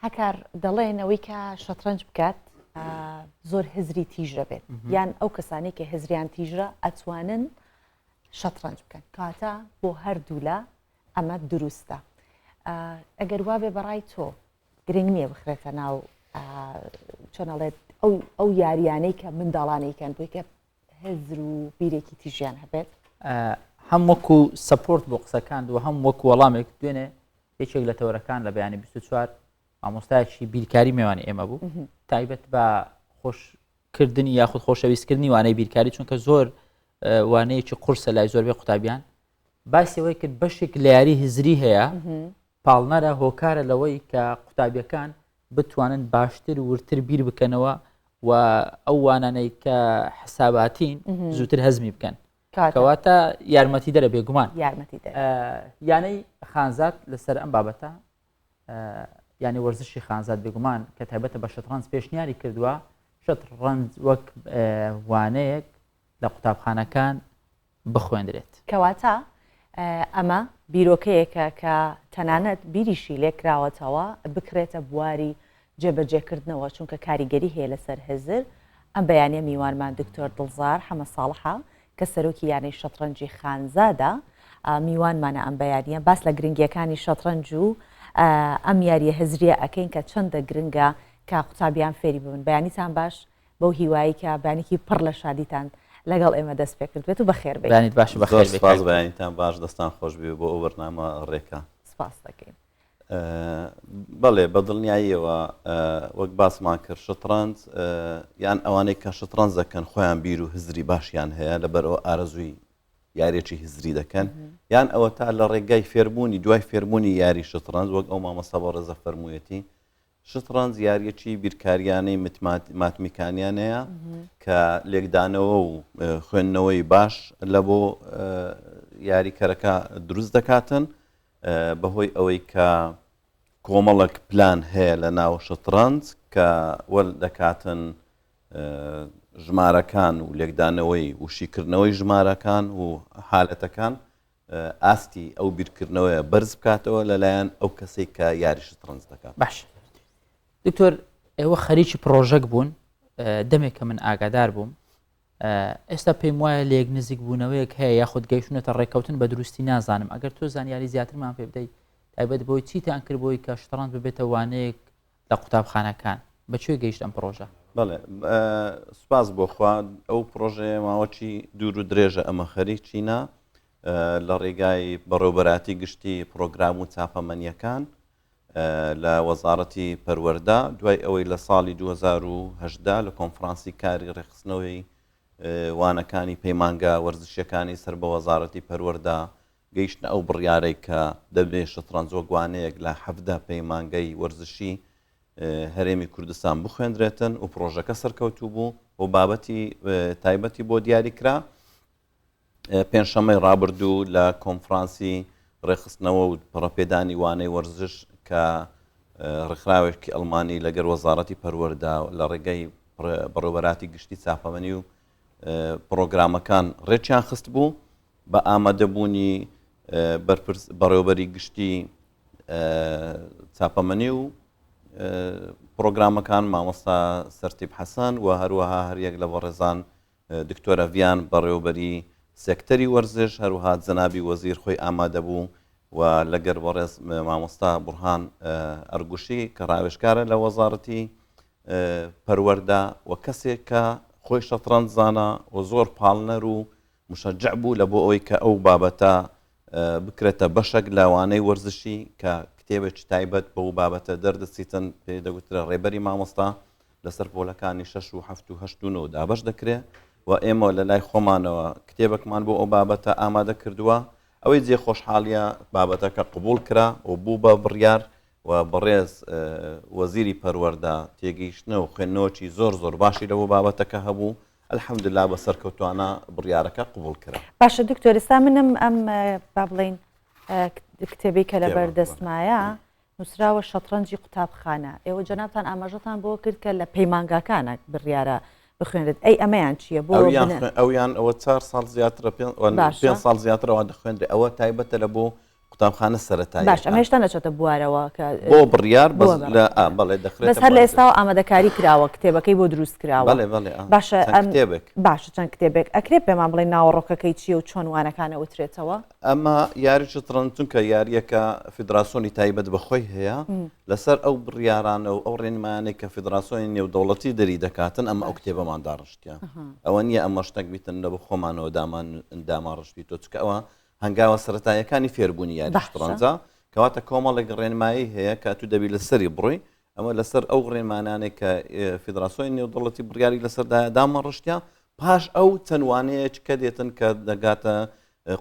هەکار دەڵێن ئەوەی کە شەترەنج بکات زۆر هزری تیژە بێت یان ئەو کەسانی کە هزریان تیژە ئەتوانن شەترەنج بکەن کاتە بۆ هەردوولا ئەمە دروستە ئەگەر وابێ بەڕای تۆ گرنگ نییە بخرێتە ناو چۆنەڵێت ئەو ئەو یاریانەی کە منداڵانی کەن بۆی کە هزر و بیرێکی تیژیان هەبێت. هەم وەکو سەپۆرت بۆ قسەکان و هەم وەکو وەڵامێک دوێنێ یەکێک لە تەوەرەکان لە بەیانی 24 مامۆستایەکی بیرکاری میوانی ئێمە بوو تایبەت بە خۆشکردنی یاخود خۆشەویستکردنی وانەی بیرکاری چونکە زۆر وانەیەکی قورسە لای زۆربەی قوتابیان باسی ئەوەی کرد بەشێک لە یاری هزری هەیە پاڵنەرە هۆکارە لەوەی کە قوتابیەکان بتوانن باشتر ورتر بیر بکەنەوە و ئەو وانانەی کە حساباتین زووتر هەزمی بکەن کەواتە یارمەتی دەرە بێگومان یارمەتی یانەی خانزاد لەسەر ئەم بابەتە یانی وەرزشی خانزاد بێگومان کە تایبەتە بە شەتڕەنج پێشنیاری کردووە شەتڕەنج وەک وانەیەک لە قوتابخانەکان بخوێندرێت. کەواتە ئەمە بیرۆکەیەکە کە تەنانەت بیریشی لێکراوەتەوە بکرێتە بواری جێبەجێکردنەوە، چونکە کاریگەری هەیە لەسەر هزر. ئەم بەیانیە میوانمان دکتۆر دڵزار حەمە ساڵحە کە سەرۆکی یانەی شەتڕەنجی خانزادە میوانمانە ئەم بەیانیە باس لە گرنگیەکانی شەتڕەنج و ئەم یاریە هزریە ئەکەین کە چەندە گرنگە کە قوتابیان فێری ببن. بەیانیتان باش. بەو هیوایەی کە بەیانێکی پڕ لە شادیتان لەگەڵ ئێمە دەست پێکردبێت و بەخێر بێیت. بەیانیت باش و بەخێر زۆر بێی سپاس کاک. بەیانیتان باش دەستان خۆش بێ بۆ ئەو بەرنامە ڕێکە. سپاست دەکەین. بەڵێ بە دڵنیاییەوە وەک باسمان کرد شەتڕەنج یان ئەوانەی کە شەتڕەنج دەکەن خۆیان بیر و هزری باشیان هەیە لەبەرئەوە ئارەزووی یاریەکی هزری دەکەن یان ئەوەتا لە ڕێگای فێربوونی دوای فێربوونی یاری شەتڕەنج وەک ئەو مامۆستا بەڕێزە فەرموویەتی شەتڕەنج یارییەکی بیرکارییانەی ماتمیکانیانەیە کە لێکدانەوە و خوێندنەوەی باش لە بۆ یاریکەرەکە دروست دەکاتن بەهۆی ئەوەی کە کۆمەڵک پلان هەیە لە ناو شەتڕەنج کە وەل دەکاتن ژمارەکان و لێکدانەوەی و شیکردنەوەی ژمارەکان و حالەتەکان ئاستی ئەو بیرکردنەوەیە بەرز بکاتەوە لەلایەن ئەو کەسەی کە یاری شەتڕەنج دەکات. باش دکتۆر ئێوە خەریکی پڕۆژەک بوون دەمێک کە من ئاگادار بووم ئێستا پێم وایە لێک نزیک بوونەوەیەک هەیە یاخود گەیشتونەتە ڕێککەوتن بە دروستی نازانم ئەگەر تۆ زانیاری زیاترمان پێ بدەیت تایبەت بۆی چیتان کرد بۆی کە شتڕەنج ببێتە وانەیەک لە قوتابخانەکان بە کوێ گەیشت ئەم پڕۆژە؟ بەڵێ سوپاس بۆ خوا ئەو پڕۆژەیە ماوەکی دوور و درێژە ئەمە خەریکینە لە ڕێگای بەڕێوبەراتی گشتی پرۆگرام و چاپەمەنیەکان لە وەزارەتی پەروەردە دوای ئەوەی لە ساڵی 2010 لە کۆنفرانسی کاری ڕێکخستنەوەی وانەکانی پەیمانگا وەرزشیەکانی سەر بە وەزارەتی پەروەردە گەیشتنە ئەو بڕیارەی کە دەبێ شەتڕەنج وەک وانەیەک لە 17 پەیمانگەی وەرزشی هەرێمی کوردستان بخوێندرێتن و پڕۆژەکە سەرکەوتوو بوو و بابەتی تایبەتی بۆ دیاری کرا. پێنجشەممەی ڕابردوو لە کۆنفرانسی ڕێکخستنەوە و پەڕەپێدانی وانەی وەرزش کە ڕێکخراوێکی ئەڵمانی لەگەر وەزارەتی پەروەردە لە ڕێگەی بەڕێوەبەراتی گشتی چاپەمەنی و پڕۆگرامەکان ڕێکیان خستبوو بە ئامادەبوونی بەرپرس بەڕێوەبەری گشتی چاپەمەنی و پرۆگرامەکان مامۆستا سەرتیب حەسەن و هەروەها هەریەک لە بەڕێزان دکتۆرە ڤیان بەڕێوەبەری سێکتەری وەرزش هەروەها جەنابی وەزیر خۆی ئامادەبوو و لەگەر بەڕێز مامۆستا بورهان ئەرگوشی کە ڕاوێژکارە لە وەزارەتی پەروەردە و کەسێک کە خۆی شەتڕەنج زانە و زۆر پاڵنەر و مشەجع بوو لە بۆ ئەوەی کە ئەو بابەتە بکرێتە بەشەک لە وانەی وەرزشی کە کتێبێکی تایبەت بەو بابەتە دەردەچیتن پێی دەگوترێ ڕێبەری مامۆستا لەسەر پۆلەکانی شەش و حەفت و هەشت و نۆ دابەش دەکرێ و ئێمە لە لای خۆمانەوە کتێبەکمان بۆ ئەو بابەتە ئامادە کردووە ئەوەی جێ خۆشحاڵیە بابەتەکە قبوڵ کرا و بوو بە بڕیار و بەڕێز وەزیری پەروەردە تێگەیشتنە و خوێندنەوەکی زۆر زۆر باشی لەبۆ بابەتەکە هەبوو الحمدللە بە سەرکەوتوانە بڕیارەکە قبوڵ کرا. باشە دکتۆر ئێستا منم ئەم با بڵێین کتێبەی کە لەبەر دەستمایە نووسراوە شەتڕەنجی قوتابخانە ئێوە جەنابتان ئاماژەتان بۆ کرد کە لە پەیمانگاکانە بڕیارە بخوێنرێت ئەی ئەمەیان چییە بۆ ئەویان ئەوە چار ساڵ زیاترە پێ ساڵ زیاترەوە دەخوێنرێ ئەوە تایبەتە لە بۆ. قوتابخانە سەرەتاییەکان. باش ئەمە هێشتا نەچۆتە بوارەوە کە بۆ بڕیار بەس لە ئا بەڵێ دەخرێتە بەس هەر لە ئێستاوە ئامادەکاری کراوە کتێبەکەی بۆ دروست کراوە. بەڵێ بەڵێ ئا باشە چەند کتێبێک. باشە چەند کتێبێک ئەکرێ پێمان بڵێی ناوەڕۆکەکەی چییە و چۆن وانەکان ئەوترێتەوە؟ ئەمە یاری شەتڕەنج چونکە یارییەکە فیدراسۆنی تایبەت بە خۆی هەیە لەسەر ئەو بڕیارانە و ئەو ڕێنمایانەی کە فیدراسۆنی نێودەوڵەتی دەری دەکاتن ئەمە ئەو کتێبەمان داڕشتیە ئەوە نییە ئەمە شتێک بیتن لە بە خۆمانەوە دامان داماڕشتبیتەوە چونکە ئەوە هەنگاوە سەرەتاییەکانی فێربوونی یاری شەتڕەنجە، کەواتە کۆمەڵێک ڕێنمایی هەیە کە ئەتوو دەبی لەسەری بڕۆی، ئەمە لەسەر ئەو ڕێنمانانەی کە فیدراسیۆنی نێودەوڵەتی بڕیاری لەسەردایە دامەڕشتە، پاش ئەو چەند وانەیەک کە دێتن کە دەگاتە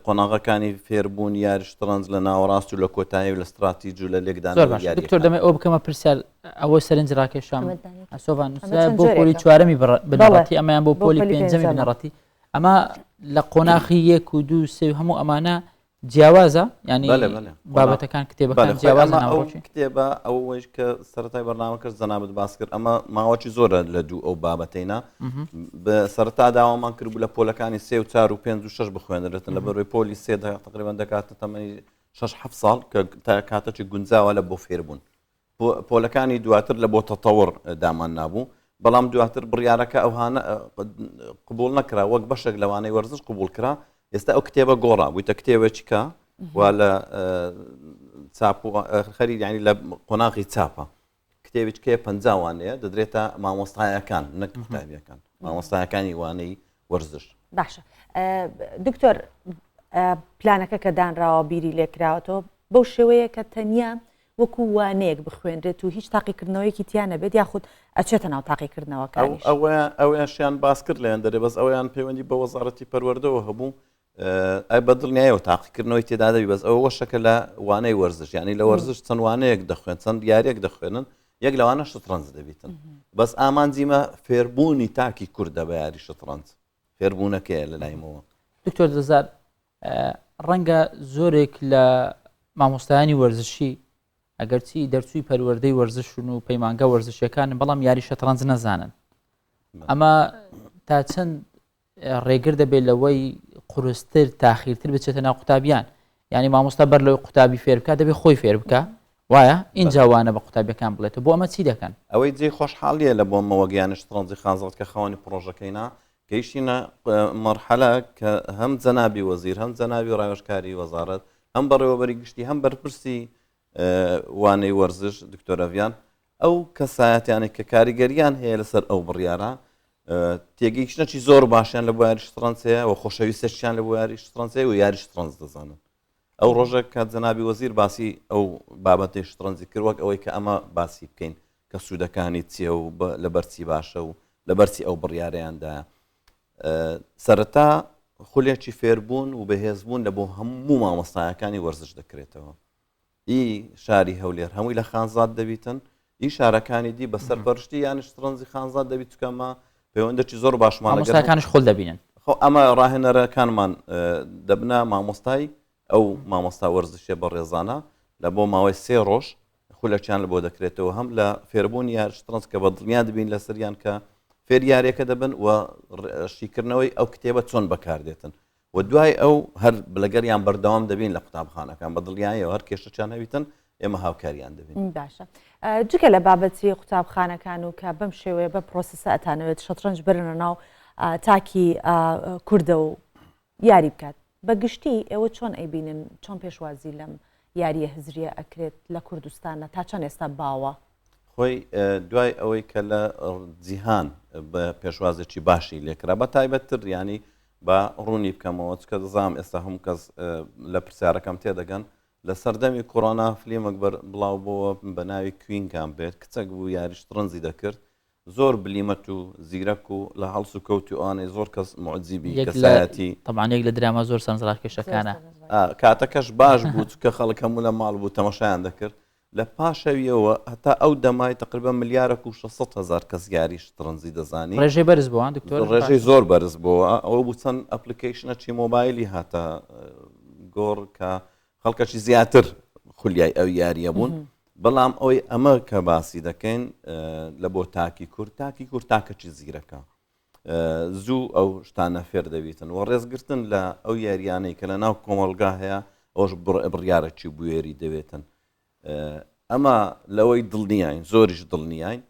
قۆناغەکانی فێربوون یاری شەتڕەنج لە ناوەڕاست و لە کۆتایی و لە ستراتیج و لە لێکدانەوەی یارییەکان. دکتۆر دەمەوێت ئەوە بکەمە پرسیار، ئەوە سەرنج ڕاکێشام سۆڤان نووسرایە بۆ پۆلی چوارەمی بنەڕەتی ئەمەیان بۆ پۆلی پێنجەمی بنەڕەتی ئەمە لە قۆناخی یەک و دوو سێ و هەموو ئەمانە جیاوازە ینی بابەتەکان کتێبەکان جیاوازە ناوەڕۆکی کتێبە ئەوەیش کە سەرەتای بەرنامە کرد جەنابت باس کرد ئەمە ماوەکی زۆرە لە دوو ئەو بابەتەینا سەرەتا داوامان کرد بوو لە پۆلەکانی سێ و چار و پێنج و شەش بخوێنرێتن لە بەروی پۆلی سێ تقریبا دەکاتە تەمەنی شەش حەفت ساڵ کە تا کاتەکی گونجاوە لە بۆ فێربوون پۆلەکانی دواتر لە بۆ تەتەوڕ دامان نابوو، بەڵام دواتر بڕیارەکە ئەوهانە قبوڵ نەکرا وەک بەشێک لەوانەی وەرزش قبوڵ کرا، ئێستا ئەو کتێبە گۆڕا بوویتە کتێبێکی کە و لە چاپ خەری یعنی لە قۆناغی چاپە کتێبی کێ 50 وانەیە دەدرێتە مامۆستایەکان نەک قوتابیەکان مامۆستایەکانی وانەی وەرزش. باشە دکتۆر پلانەکە کە دانراوە بیری لێکراوەتەوە بەو شێوەیە کە تەنیا وەکو وانەیەک بخوێنرێت و هیچ تاقیکردنەوەیەکی تیا نەبێت یاخود ئەچێتە ناو تاقیکردنەوەکانیش؟ ئەوەیانشیان باس کرد لەیان دەرێ بەس ئەوەیان پەیوەندی بە وەزارەتی پەروەردەوە هەبوو ئەی بە دڵنیایەوە تاقیکردنەوەی تێدا دەبی بەس ئەوە وەشەکە لە وانەی وەرزش یعنی لە وەرزش چەند وانەیەک دەخوێن چەند یاریەک دەخوێنن یەک لەوانە شەتڕەنج دەبیتن بەس ئامانجیمە فێربوونی تاکی کوردە بە یاری شەتڕەنج فێربوونەکەیە لە لایمەوە. دکتۆر دڵزار ڕەنگە زۆرێک لە مامۆستایانی وەرزشی ئەگەرچی دەرچووی پەروەردەی وەرزشن و پەیمانگە وەرزشیەکانن بەڵام یاری شەتڕەنج نەزانن ئەمە تا چەند ڕێگر دەبێت لەوەی قورستر تاخیرتر بچێتە ناو قوتابیان یعنی مامۆستا بەر لەوەی قوتابی فێر بکات دەبێت خۆی فێر بکە وایە ئینجا وانە بە قوتابیەکان بڵێتەوە بۆ ئەمە چی دەکەن؟ ئەوەی جێی خۆشحاڵیە لە بۆمە وەک یانە شەتڕەنجی خانزاد کە خاوەنی پڕۆژەکەینە گەیشتینە مەرحەلە کە هەم جەنابی وەزیر هەم جەنابی ڕاوێژکاری وەزارەت هەم بەڕێوەبەری گشتی هەم بەرپرسی وانەی وەرزش دکتۆر ئەڤیان ئەو کەسایەتیانێک کە کاریگەریان هەیە لەسەر ئەو بڕیارە تێگەیشتنەکی زۆر باشیان لە بواری شەتڕەنج هەیە و خۆشەویستەشیان لە بواری شەتڕەنج هەیە و یاری شەتڕەنج دەزانن ئەو ڕۆژە کە جەنابی وەزیر باسی ئەو بابەتەی شەتڕەنجی کرد وەک ئەوەی کە ئەمە باسی بکەین کە سوودەکانی چییە و لەبەر چی باشە و لەبەر چی ئەو بڕیارەیان دایە. سەرەتا خولێکی فێربوون و بەهێزبوون لە بۆ هەموو مامۆستایەکانی وەرزش دەکرێتەوە. ئی شاری هەولێر هەمووی لە خانزاد دەبیتن ئی شارەکانی دی بە سەرپەرشتی یانە شەتڕەنجی خانزاد دەبیت چونکە ئەمە پەیوەندێکی زۆر باشمان لەگەڵ مامۆستاکانیش خول دەبینن. خۆ ئەمە ڕاهێنەرەکانمان دەبنە مامۆستای ئەو مامۆستا وەرزشیە بەڕێزانە لە بۆ ماوەی سێ ڕۆژ خولەکیان لە بۆ دەکرێتەوە هەم لە فێربوونی یار شەتڕەنج کە بە دڵنیا دەبین لەسەریان کە فێر یاریەکە دەبن و شیکردنەوەی ئەو کتێبە چۆن بەکاردێتن و دوای ئەو هەر لەگەریان بەردەوام دەبین لە قوتابخانەکان بە دڵنیاییەوە هەر کێشەکیان هەبیتن ئێمە هاوکاریان دەبین. باشە جگە لە بابەتی قوتابخانەکان و کە بەم شێوەیە بە پرۆسسە ئەتانەوێت شەترەنج بەرنە ناو تاکی کوردە و یاری بکات بە گشتی ئێوە چۆن ئەیبینن چۆن پێشوازی لەم یاریە هزریە ئەکرێت لە کوردستانە تا چەند ئێستا باوە؟ خۆی دوای ئەوەی کە لە جیهان بە پێشوازێکی باشی لێکرا بە تایبەتتر ینی با ڕوونی بکەمەوە چکە دەزانم ئێستا هەموو کەس لە پرسیارەکەم تێدەگەن لە سەردەمی کۆرۆنا فلیمەک بەر بڵاو بۆوە بە ناوی کوین گامبێت کچەک بوو یاری شتڕنجی دەکرد زۆر بلیمەت و زیرەک و لە هەڵس و کەوتی ئەوانەی زۆر کەس معجیبی کەسایەتی تەبعەن یەک لە دراما زۆر سەرنجڕاکێشەکانە کاتەکەش باش بوو چکە خەڵک هەموو لە ماڵ بوو تەمەشایان دەکرد لە پاشەویەوە هەتا ئەو دەمای تەقریبەن ملیارەک و 600 هەزار کەس یاری شتڕنجی دەزانی. ڕێژەی بەرز بووە دکتۆر؟ ڕێژەی زۆر بەرز بووە. ئەوە بوو چەند ئەپلیکەیشنەکی مۆبایلی هاتە گۆڕ کە خەڵکەکی زیاتر خولیای ئەو یارییە بوون. بەڵام ئەوەی ئەمە کە باسی دەکەین لە بۆ تاکی کورد، تاکی کورد تاکەکی زیرەکە. زوو ئەو شتانە فێر دەبیتن و ڕێزگرتن لە ئەو یاریانەی کە لە ناو کۆمەڵگا هەیە. ئەوش بڕیارەکی بوێری دەوێتن. ئەمە لەوەی دڵنیاین، زۆریش دڵنیاین،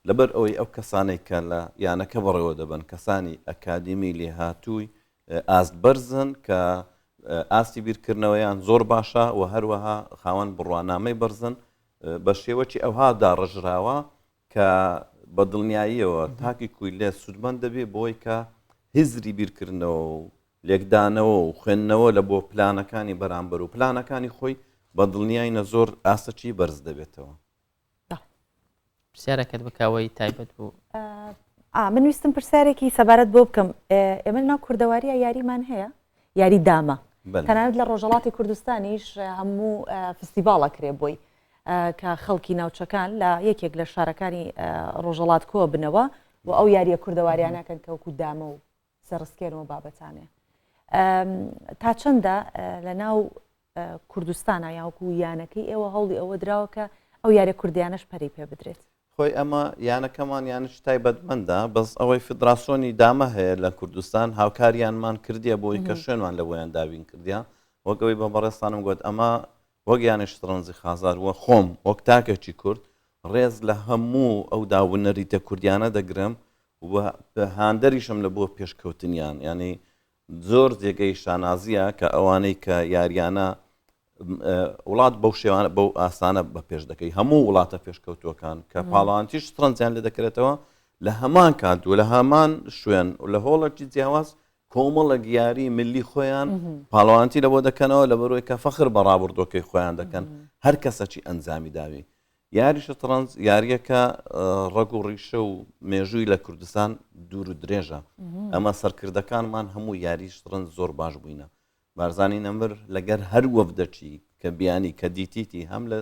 لەبەر ئەوەی ئەو کەسانەی کە لە یانەکە بەڕێوە دەبەن کەسانی ئەکادیمی لێهاتووی ئاست بەرزن کە ئاستی بیرکردنەوەیان زۆر باشە و هەروەها خاوەن بڕوانامەی بەرزن بە شێوەکی ئەوها داڕژراوە کە بە دڵنیاییەوە تاکی کویلێ سوودمەند دەبێ بۆی کە هزری بیرکردنەوە و لێکدانەوە و خوێندنەوە لە بۆ پلانەکانی بەرامبەر و پلانەکانی خۆی بە دڵنیاینە زۆر ئاستەکی بەرز دەبێتەوە. پرسیارەکەت بکەوەی تایبەت بوو. من ویستم پرسیارێکی سەبارەت بۆ بکەم ئێمە ناو کوردەواریە یاریمان هەیە یاری دامە تەنانەت لە ڕۆژەڵاتی کوردستانیش هەموو فستیڤاڵە کرێ بۆی کە خەڵکی ناوچەکان لە یەکێک لە شارەکانی ڕۆژەڵات کۆ بنەوە و ئەو یاریە کوردەواریانەکەن کەوکو دامە و سەرڕسکێنەوە بابەتانێ تا چەندە لە ناو کوردستانە یاوەکو یانەکەی ئێوە هەوڵی ئەوە دراوە کە ئەو یاریە کوردیانەش پەرەی پێ بدرێت؟ خۆی ئەمە یانەکەمان یانش تایبەتمەندە بەس ئەوەی فیدراسۆنی دامە هەیە لە کوردستان هاوکاریانمان کردیە بۆی کە شوێنمان لە بۆیان دابین کردیە وەک ئەوەی بە بەڕێزتانم گوت ئەمە وەک یانەی شەتڕەنجی خازار وە خۆم وەک تاکێکی کورد ڕێز لە هەموو ئەو داونەریتە کوردیانە دەگرم و هاندەریشم لە بۆ پێشکەوتنیان یعنی زۆر جێگەی شانازیە کە ئەوانەی کە یاریانە وڵات بەو شێوانە بەو ئاسانە بە پێش دەکەی هەموو وڵاتە پێشکەوتووەکان کە پاڵانتیش شەتڕەنجیان لێ دەکرێتەوە لە هەمان کات و لە هەمان شوێن و لە هۆڵێکی جیاواز کۆمەڵێک یاری ملی خۆیان پاڵەوانتی لەبۆ دەکەنەوە لەبەرەوەی کە فەخر بە ڕابردووەکەی خۆیان دەکەن هەر کەسەکی ئەنجامی داوی یاری شەتڕەنج یاریەکە ڕەگ و ڕیشە و مێژووی لە کوردستان دوور و درێژە ئەمە سەرکردەکانمان هەموو یاری شەتڕەنج زۆر باش بووینە بارزانی نەمر لەگەر هەر وەفدەکی کە بیانی کە دیتیتی هەم لە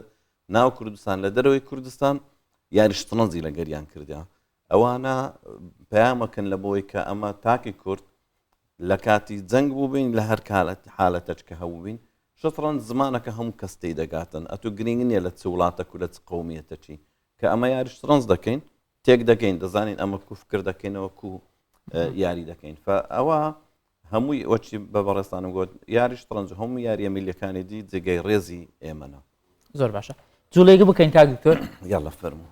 ناو کوردستان لە دەرەوەی کوردستان یاری شەتڕەنجی لەگەریان کردیا ئەوانە پەیامەکن لە بۆی کە ئەمە تاکی کورد لە کاتی جەنگ بووبین لە هەر کالەت حالەتەچ کە هەبووبین شەتڕەنج زمانەکە هەموو کەس تێی دەگاتن ئەتو گرینگ نییە لە چ وڵاتەک و لە چ قەومیەتەکی کە ئەمە یاری شەتڕەنج دەکەین تێک دەگەین دەزانین ئەمە کو فکر دەکەینەوە کو یاری دەکەین فە ئەوە هەمووی وەچی بە بەڕێزتانم گوت یاری شەتڕەنج هەموو یاریە میلەکانی دی جێگەی ڕێزی ئێمەە زۆر باشە جوڵێگە بکەین کاک دکتۆر یاڵە فەرموو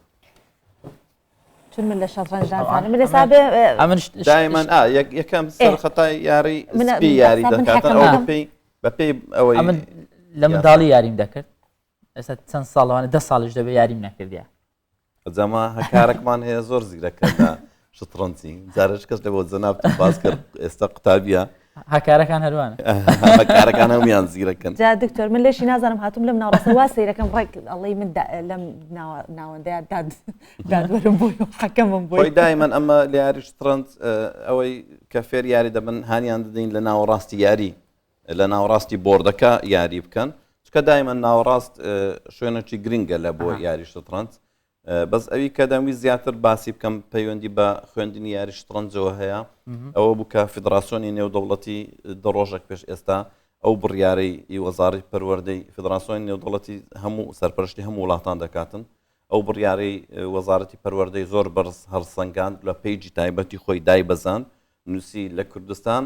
چون من لە شەتڕەنج نازانم من ئێستا بێ ئەمن دایمەن ئا یەکەم سەر خەتای یاری سپی یاری دەکاتن ئەو بەپێی بەپێی ئەوەی ئەمن لە منداڵی یاریم دەکرد ئێستا چەند ساڵوانە دە ساڵیش دەبێ یاریم نەکردیا جەما هەکارەکمان هەیە زۆر زیرەکە لە شەتڕەنجی جارش کەس لە بۆ جەنابتم باس کرد ئێستا قوتابیە هەکارەکان هەروانە هەکارەکان هەمویان زیرەکەن جا دکتۆر من لێشی نازانم هاتوم لەم ناوڕاستە وا سەیرەکەم ڕێک ئەڵێی من لەم ناوەندەیە داد دادوەرم بۆی و حەکەمم بۆی خۆی دایمەن ئەمە لە یاری شەتڕەنج ئەوەی کە فێر یاری دەبن هانیان دەدەین لە ناوەڕاستی یاری لە ناوەڕاستی بۆردەکە یاری بکەن چکە دایمەن ناوەڕاست شوێنێکی گرنگە لە بۆ یاری شەتڕەنج بەس ئەوی کە دەمویست زیاتر باسی بکەم پەیوەندی بە خوێندنی یاری شتڕەنجەوە هەیە ئەوە بوو کە فیدراسیۆنی نێودەوڵەتی دە ڕۆژێک پێش ئێستا ئەو بڕیارەی ئی وەزارەتی پەروەردەی فیدراسیۆنی نێودەوڵەتی هەموو سەرپەرشتی هەموو وڵاتان دەکاتن ئەو بڕیارەی وەزارەتی پەروەردەی زۆر بەرز هەڵسەنگاند لە page ی تایبەتی خۆی دایبەزاند نووسی لە کوردستان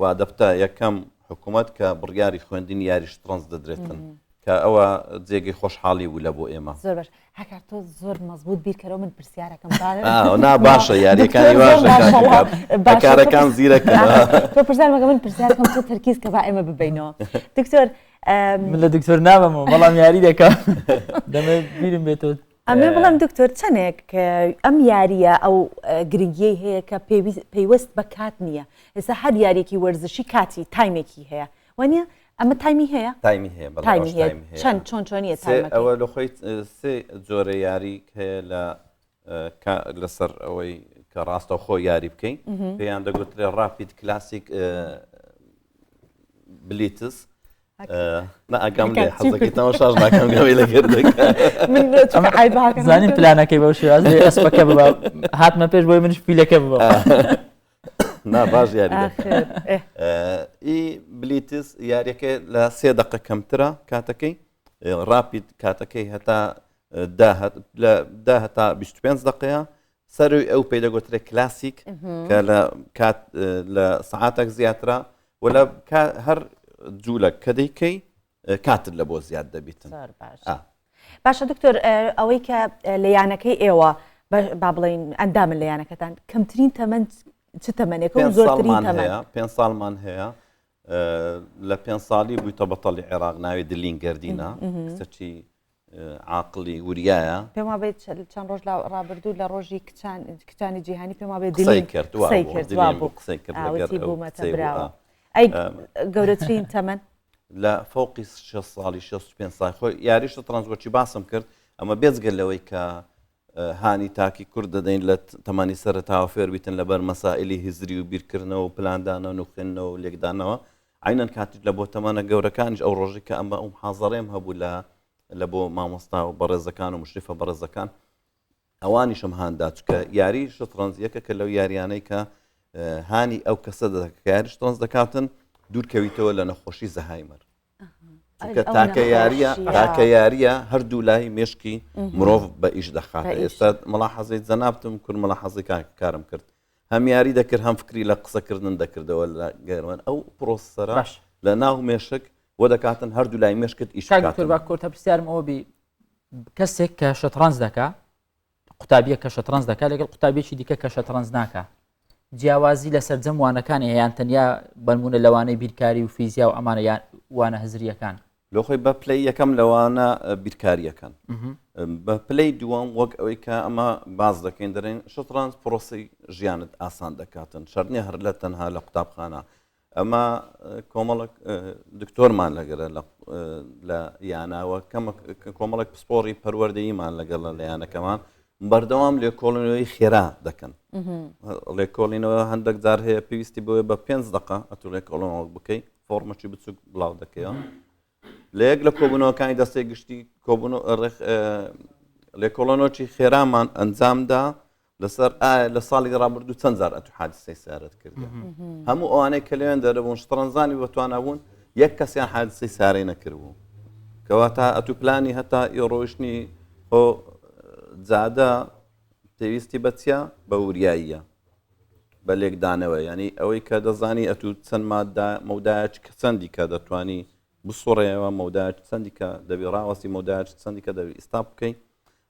و دەبتە یەکەم حکوومەت کە بڕیاری خوێندنی یاری شتڕەنج دەدرێتن کە ئەوە جێگەی خۆشحاڵی بوو لە بۆ ئێمە. زۆر باش هەکار تۆ زۆر مەزبوط بیرکەرەوە من پرسیارەکەم نا باشە یاریەکانی باشە زیرەکە تۆ پرسیار مەکە من پرسیارەکەم تۆ تەرکیز کە با ئێمە ببینەوە دکتۆر من لە دکتۆر نابەمەوە بەڵام یاری دەکەم دەمێ بیرم بێتەوە ئەمێ بڵێم دکتۆر چەندێک ئەم یارییە ئەو گرنگیەی هەیە کە پەیوەست بە کات نییە ئێستا هەر یاریەکی وەرزشی کاتی time ێکی هەیە وانە ئەمە time ی هەیە time ی هەیە time ی هەیە چەند چۆن چۆنیە ئەوە لە خۆی سێ جۆرە یاری هەیە لە لەسەر ئەوەی کە ڕاستەوخۆ یاری بکەین پێیان دەگوترێ rapid classic blitz نا ئاگام لێ حەزەکەی تەماشاش ناکەم گەوەی لە گردەکە زانیم پلانەکەی بەو شێواز لێ ئەسپەکە ببا هاتمە پێش بۆی منش فیلەکە ببا نا باش یاری ئی blitz یاریەکە لە سێ دقە کەمترە کاتەکەی rapid کاتەکەی هەتا لە ده هەتا 25 دقەیە سەروی ئەو پێی دەگوترێت کلاسیک کە لە کات لە سعاتێک زیاترە و لە هەر جوولە کە دەیکەی کاتت لە بۆ زیاد دەبیتن. زۆر باش. باشە دکتۆر ئەوەی کە لە یانەکەی ئێوە با بڵێین ئەندامن لە یانەکەتان کەمترین تەمەن چ تەمەنێکە و زۆرترین تەمەن؟ پێ ساڵمان هەیە لە پێ ساڵی بوویتە بەتەڵی عێراق ناوی دلین گردینە کچەکی عاقڵی وریایە. پێم وابێت چەند ڕۆژ لە ڕابردوو لە ڕۆژی کچان کچانی جیهانی پێم وابێت قسەی کرد قسەی کرد وابوو قسەی کرد لەگەر بوومەتە براوە. ئەی گەورەترین تەمەن؟ لە فەوقی 6 ساڵی 65 ساڵ خۆی یاری شەتڕەنج وەکی باسم کرد ئەمە بێجگە لەوەی کە هانی تاکی کورد دەدەین لە تەمەنی سەرەتاوە فێر بیتن لەبەر مەسائلی هزری و بیرکردنەوە و پلاندانەوە و خوێندنەوە و لێکدانەوە عینەن کاتیش لە بۆ تەمەنە گەورەکانیش ئەو ڕۆژی کە ئەمە ئەو محازەرەیەم هەبوو لە لە بۆ مامۆستا و بەڕێزەکان و مشریفە بەڕێزەکان ئەوانیشم هاندا چکە یاری شەتڕەنج یەکەکە لەو یاریانەی کە هانی ئەو کەسە دەدات کە یاری شەتڕەنج دەکاتن دوورکەویتەوە لە نەخۆشی زەهایمەر چونکە تاکە یاریە تاکە یاریە هەردوو لای مێشکی مرۆڤ بە ئیش دەخات ئێستا مەڵا حەزی جەنابتم کورد مەڵا حەزی کارم کرد هەم یاری دەکرد هەم فکری لە قسەکردن دەکردەوە لە گەروان ئەو پرۆسەرە لە ناو مێشک بۆ دەکاتن هەردوو لای مێشکت ئیش با کورتە پرسیارم ئەوە بی کەسێک کە شەتڕەنج دەکا قوتابیە کە شەتڕەنج دەکا لەگەڵ قوتابیەکی دیکە کە شەتڕەنج ناکا جیاوازی لە سەرجەم وانەکانی هەیە یان تەنیا بەنمونە لەوانەی بیرکاری و فیزیا و ئەمانە یان وانە هزریەکان؟ لۆ خۆی بە پلەی یەکەم لەوانە بیرکاریەکان بە پلەی دووەم وەک ئەوەی کە ئەمە باز دەکەین دەرێن شەتڕەنج پرۆسی ژیانت ئاسان دەکاتن شەرت نییە هەر لە تەنها لە قوتابخانە ئەمە کۆمەڵک دکتۆرمان لەگەرە لە یانەوە کۆمەڵک پسپۆڕی پەروەردەییمان لەگەڵە لە یانەکەمان بەردەوام لێکۆڵینەوەی خێرا دەکەن لێکۆڵینەوە هەندێک جار هەیە پێویستی بۆیە بە پێنج دقە ئەتو لێکۆڵەوە بکەیت فۆرمەکی بچوک بڵاو دەکەیەوە لە یەک لە کۆبوونەوەکانی دەستەی گشتی لێکۆڵەنەوەکی خێرامان ئەنجامدا لەسەر ئایا لە ساڵی ڕابردوو چەند جار ئەتو حادیسەی سارت کردە هەموو ئەوانەی کە لەوێن دەرەبوون شتڕەنزانی بەتوانا بوون یەک کەسیان حادیسەی سارەی نەکردبوو کەواتە ئەتو پلانی هەتا ئی ڕۆیشتنی خۆ جادە پێویستی بە چیە بە وریاییە بە لێکدانەوە ینی ئەوەی کە دەزانی ئەتو چەند مادە مەودایەک کە چەندی کە دەتوانی بسوڕێەوە مەودایەک چەندی کە دەبی ڕاوەستی مەودایەک چەندی کە دەبی ئیستا بکەی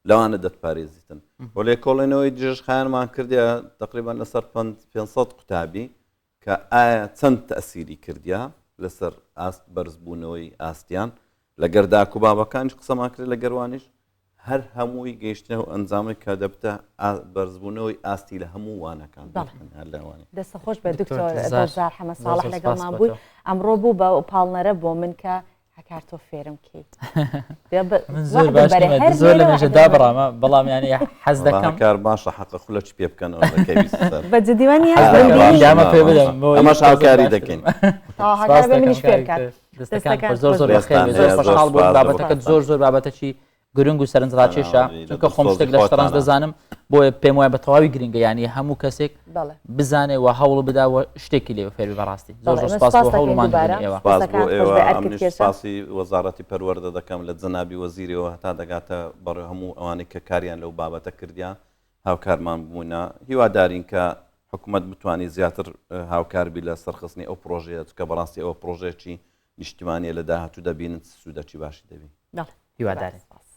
لەوانە دەتپارێزیتن و لێکۆڵێنەوەی درێژخایەنمان کردە تقریبان لەسەر 500 قوتابی کە ئایا چەند تەسیری کردیا لەسەر ئاست بەرزبوونەوەی ئاستیان لەگەر داک و بابەکانیش قسەمان کرد لە گەروانیش هەر هەمووی گەیشتنە و ئەنجامێک کە دەبتە بەرزبوونەوەی ئاستی لە هەموو وانەکان دەستە خۆش بە دکتۆر دڵزار حەمە ساڵح لەگەڵمان بووی ئەمڕۆ بوو بە پاڵنەرە بۆ من کە هەکار تۆ فێرم کەی زۆر باش زۆر لە مێژە دابڕامە بەڵام یانی حەز دەکەم کار باشە حەقە خولەکی پێ بکەنەوە بە جدیوانی پێ بدەم ئەمەش هاوکاری دەکەین منیش فێر کات دەستەکان زۆر زۆر بەخێر زۆر خۆشحاڵ بووم بابەتەکە زۆر زۆر بابەتەکی گرنگ و سەرنجڕاکێشە چونکە خۆم شتێک لە شەتڕەنج دەزانم بۆیە پێم وایە بە تەواوی گرنگە یانی هەموو کەسێک بزانێ و هەوڵ بدا و شتێکی لێ فێربی بەڕاستی زۆر زۆر سپاس بۆ هەوڵ و ماندووبوونی ئێوە. سپاس بۆ ئێوە ئەمنیش سپاسی وەزاڕەتی پەروەردە دەکەم لە جەنابی وەزیرەوە هەتا دەگاتە بەڕێ هەموو ئەوانەی کە کاریان لەو بابەتە کردیە هاوکارمان بوونە هیوادارین کە حکومەت بتوانی زیاتر هاوکار بی لە سەرخستنی ئەو پڕۆژەیە چونکە بەڕاستی ئەوە پڕۆژەیەکی نیشتیمانیە لە داهاتوو دەبینن چ سوودەکی باشی دەبی. هیوادارین. سپاس.